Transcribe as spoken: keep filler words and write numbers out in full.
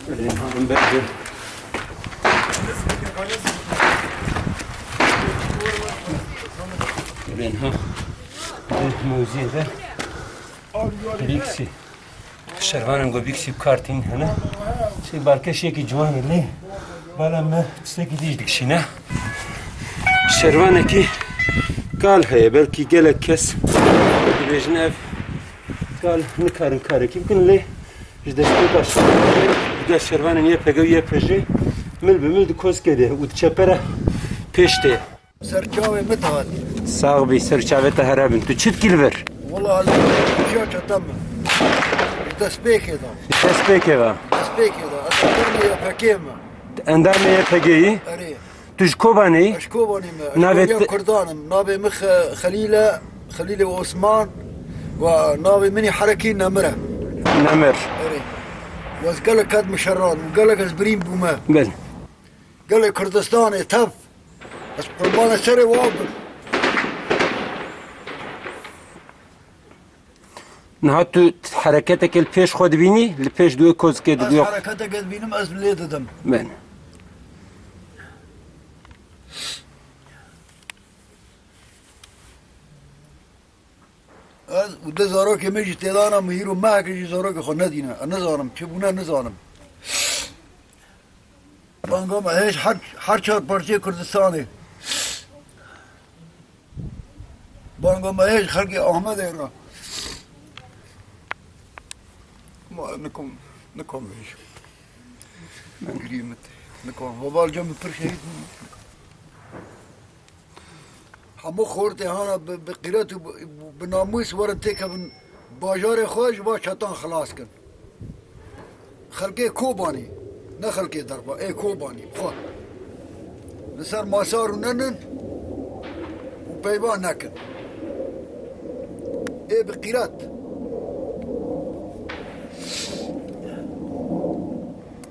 Rênha em berdin. Rênha. Mewziyê de. Bîksî. Şervanên ku bîksî bi kar tîn hene. Şey balkeşekî ciwan e lê. Bala me tiştekî dî jî dikişîne. Şervanekî kal heye. Belkî gelek kes dibêjin ev kal nikarin karekî bikin lê ji destpêka şervanê, ji gel şervanên Y P G û Y P J mil bi mil di kozikê de û di çepera pêş de. Ser çavê min dihat. Sax bî, ser çavê te here bin. Tu çi dikî li vir? Wala li kêşa çete min. Destpêkê de. Destpêkê ve. Destpêkê de. Ez endamê Y P G me. Endamê Y P G yî? Erê. Tu ji Kobanê yî? Ez Kobanê me. Ez Navê Kobanê te- Kurdan im. Navê min Xe-, Xelîl e. Xelîlê Osman. Ve navê min î herekî Nemir e. Nemir. Erê. Wez gelek ket min şeran û gelek ez birîn bûme. Belê. Gelê Kurdistanê tev. Ez qurbana serê wa bim. Niha tu hereketekê li pêş xwe dibînî, li pêş di wê kozikê Ez dibî. Hereketeke dibînim, ez lê didim. Ben. Ez û di zarokê min jî têdana min hîro meheke jî zarokê xwe nedîne. Ez nizanim, çi bûne nizanim. Banga me hêj her, her çar parçeyê Kurdistanê. Banga me hêj xelkê Amedê re. Ma nikom, nikom hêj. Girî min tê. Nikom. Heval cem pir şehîd bûn. Hemû xortê hana bi, bi qîret û bi, bi namûs werin têkevin bajarê xwe ji van çetan xilas kin. Xelkê Kobanî, ne xelkê derva, ê Kobanî, xwe. Li ser masa rûnenin û peyva nekin. Ê bi qîret.